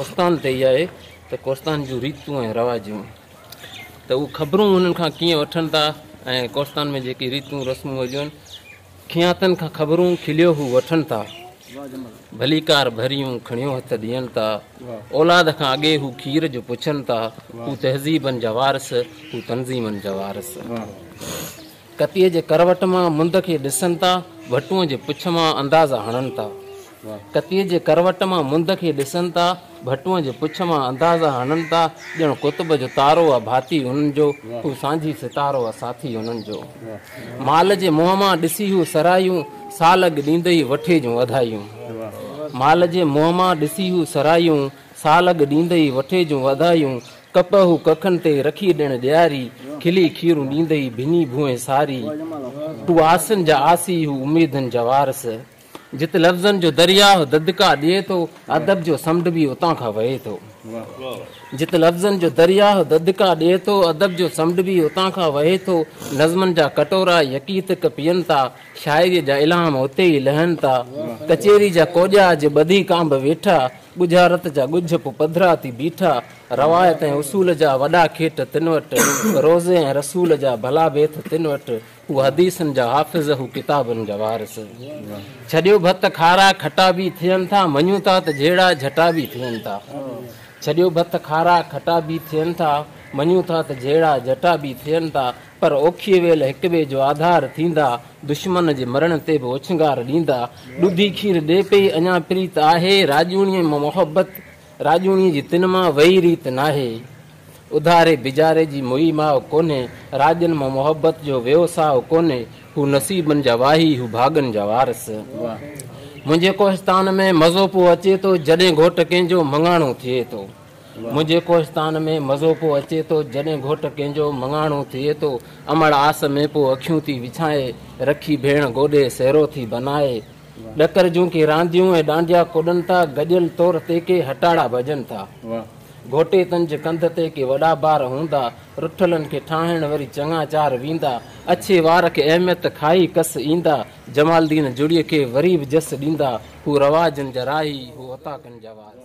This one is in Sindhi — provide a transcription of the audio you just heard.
ڪوهستان تي ئي آهي ته ڪوهستان جون ريتون ۽ رواجون ته هو خبرون انهن کان ڪيئن وٺن ٿا ۽ ڪوهستان ۾ جيڪي ريتون رسمون هجن کياتن کان خبرون کليو هو وٺن ٿا ڀليڪار ڀريون کڻيو هٿ ڏين ٿا اولاد کان اڳي هو کير جو پڇن ٿا هو تهذيبن جا وارث هو تنظيمن جا وارث ڪتيء جي ڪروٽ مان مند کي ڏسن ٿا، ڀٽونء جي پڇ مان اندازا هڻن ٿا. ڪتيء جي ڪروٽ مان مند کي ڏسن ٿا، ڀٽونء جي پڇ مان اندازا هڻن ٿا. ڄڻ قطب جو تارو آ ڀاتي انهن جو، هو سانجهي ستارو آ ساٿي انهن جو. مال جي منهن مان ڏسي هو سراهيون، سال اڳ ڏيندئي وٺي جون وڌايون. مال جي منهن مان ڏسي هو سراهيون، سال اڳ ڏيندئي وٺي جون وڌايون. ڪپهه هو ڪکن تي رکي ڏڻ ڏياري، کلي کيرون ڏيندئي ڀني ڀونء ساري. هو آسن جا آسي، هو اميدن جا وارث. جت لفظن جو درياهه ددڪا ڏئي ٿو، ادب جو سمنڊ به اتان کان وهي ٿو. جت لفظن جو درياهه ددڪا ڏئي ٿو، ادب جو سمنڊ به اتان کان وهي ٿو. نظمن جا ڪٽورا يڪي تڪ پيئن ٿا، شاعريء جا الهام اتي ئي لهن ٿا. ڪچهري جا ڪوڏيا جي ٻڌي ڪانڀ ويٺا، ڳجهارت جا ڳجهه پو پڌرا ٿي بيٺا، روايت ۽ اصول جا وڏا کيٽ تن وٽ، روضي ۽ رسول جا ڀلا بيت تن وٽ، هو حديثن جا حافظ، هو ڪتابن جا وارث. ڇڏيو ڀت کارا کٽا به ٿين ٿا، مڃون ٿا ته جهيڙا جهٽا به ٿين ٿا. ڇڏيو ڀت کارا کٽا به ٿين ٿا، مڃون ٿا ته جهيڙا جهٽا به ٿين ٿا، پر اوکيء ويل هڪ ٻئي جو آڌار ٿيندا، دشمن جي مرڻ تي به اوڇنگار ڏيندا. ڏڌي کير ڏي پئي، اڃا پريت آهي، راڄوڻيء مان محبت، راڄوڻيء جي تن مان وئي ريت ناهي. اڌاري بجاري جي موئي ماء ڪونهي، راڄن مان محبت جو ويو ساهه ڪونهي. هو نصيبن جا واهي، هو ڀاڳن جا وارث. منهنجي ڪوهستان ۾ مزو پو اچي ٿو، جڏهن گهوٽ ڪنهن جو مڱاڻو ٿئي ٿو. منهنجي ڪوهستان ۾ مزو پو اچي ٿو، جڏهن گهوٽ ڪنهن جو مڱاڻو ٿئي ٿو. امڙ آس ۾ پو اکيون ٿي وڇائي، رکي ڀيڻ گوڏي سهرو ٿي بنائي. ڏڪر جون ڪي رانديون ۽ ڏانڊيا ڪڏن ٿا، گڏيل طور تي ڪي هٽاڙا ڀڄن ٿا. گهوٽيتن جي ڪنڌ تي ڪي وڏا بار هوندا، رٺلن کي ٺاهڻ وري چڱا چار ويندا. اڇي وار کي اهميت کائي ڪس ايندا، جمال دين جڙيء کي وري به جس ڏيندا. هو رواجن جا راهي، هو اوطاقن جا وارث.